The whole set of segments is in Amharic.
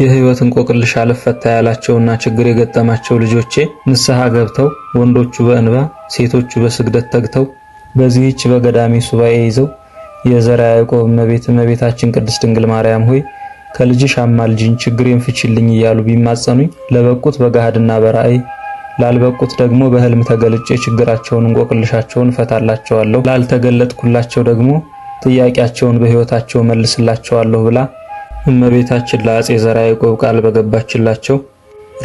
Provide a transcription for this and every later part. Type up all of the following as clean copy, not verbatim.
የሕይወት እንቆቅልሽ አልፈታ ያላቸውና ችግር የገጠማቸው ልጆቼ ንስሐ ገብተው ወንዶቹ በእንባ ሴቶቹ በስግደት ተግተው በዚህች በገዳሜ ሱባኤ ይዘው የዘርዓ ያዕቆብ እመቤት እመቤታችን ቅድስት ድንግል ማርያም ሆይ ከልጅሽ አማልጂኝ ችግሬን ፍቺልኝ እያሉ ቢማጸኑኝ ለበቁት በገሃድና በራእይ ላልበቁት ደግሞ በህልም ተገልጬ ችግራቸውን እንቆቅልሻቸውን እፈታላቸዋለሁ፣ ላልተገለጥኩላቸው ደግሞ ጥያቄያቸውን በሕይወታቸው መልስላቸዋለሁ ብላ እመቤታችን ለአጼ ዘርዓ ያዕቆብ ቃል በገባችላቸው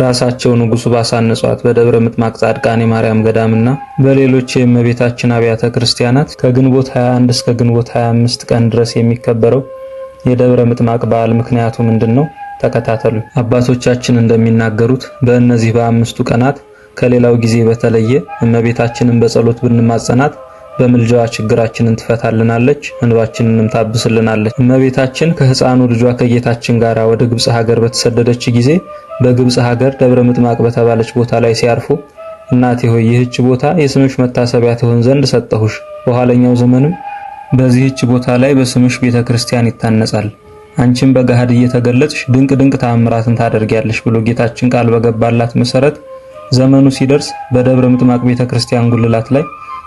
ራሳቸው ንጉሱ ባሳነጿት በደብረ ምጥማቅ ጻድቃኔ ማርያም ገዳምና በሌሎች የእመቤታችን አብያተ ክርስቲያናት ከግንቦት 21 እስከ ግንቦት 25 ቀን ድረስ የሚከበረው የደብረ ምጥማቅ በዓል ምክንያቱ ምንድን ነው? ተከታተሉ። አባቶቻችን እንደሚናገሩት በእነዚህ በአምስቱ ቀናት ከሌላው ጊዜ በተለየ እመቤታችንን በጸሎት ብንማጸናት በምልጃዋ ችግራችንን ትፈታልናለች፣ እንባችንንም ታብስልናለች። እመቤታችን ከሕፃኑ ልጇ ከጌታችን ጋር ወደ ግብጽ ሀገር በተሰደደች ጊዜ በግብጽ ሀገር ደብረ ምጥማቅ በተባለች ቦታ ላይ ሲያርፉ እናቴ ሆይ ይህች ቦታ የስምሽ መታሰቢያ ትሆን ዘንድ ሰጠሁሽ፣ በኋለኛው ዘመንም በዚህች ቦታ ላይ በስምሽ ቤተ ክርስቲያን ይታነጻል፣ አንቺም በገሃድ እየተገለጽሽ ድንቅ ድንቅ ተአምራትን ታደርጊያለሽ ብሎ ጌታችን ቃል በገባላት መሰረት ዘመኑ ሲደርስ በደብረ ምጥማቅ ቤተ ክርስቲያን ጉልላት ላይ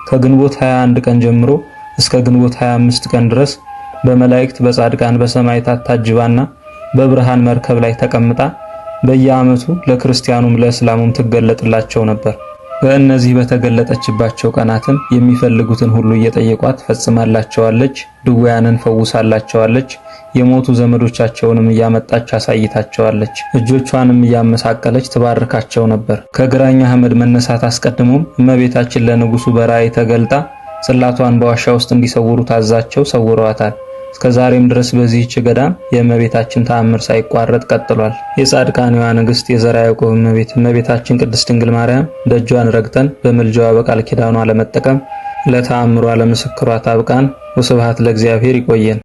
ከግንቦት 21 ቀን ጀምሮ እስከ ግንቦት 25 ቀን ድረስ በመላእክት በጻድቃን በሰማዕታት ታጅባና በብርሃን መርከብ ላይ ተቀምጣ በየዓመቱ ለክርስቲያኑም ለእስላሙም ትገለጥላቸው ነበር። በእነዚህ በተገለጠችባቸው ቀናትም የሚፈልጉትን ሁሉ እየጠየቋት ፈጽማላቸዋለች። ድውያንን ፈውሳላቸዋለች። የሞቱ ዘመዶቻቸውንም እያመጣች አሳይታቸዋለች። እጆቿንም እያመሳቀለች ትባርካቸው ነበር። ከግራኝ አህመድ መነሳት አስቀድሞም እመቤታችን ለንጉሱ በራእይ ተገልጣ ጽላቷን በዋሻ ውስጥ እንዲሰውሩ ታዛቸው ሰውረዋታል። እስከ ዛሬም ድረስ በዚህች ገዳም የእመቤታችን ተአምር ሳይቋረጥ ቀጥሏል። የጻድቃኔዋ ንግሥት የዘርዓ ያዕቆብ እመቤት እመቤታችን ቅድስት ድንግል ማርያም ደጇን ረግጠን በምልጃዋ በቃል ኪዳኗ ለመጠቀም ለተአምሯ ለምስክሯ ታብቃን። ወስብሐት ለእግዚአብሔር። ይቆየን።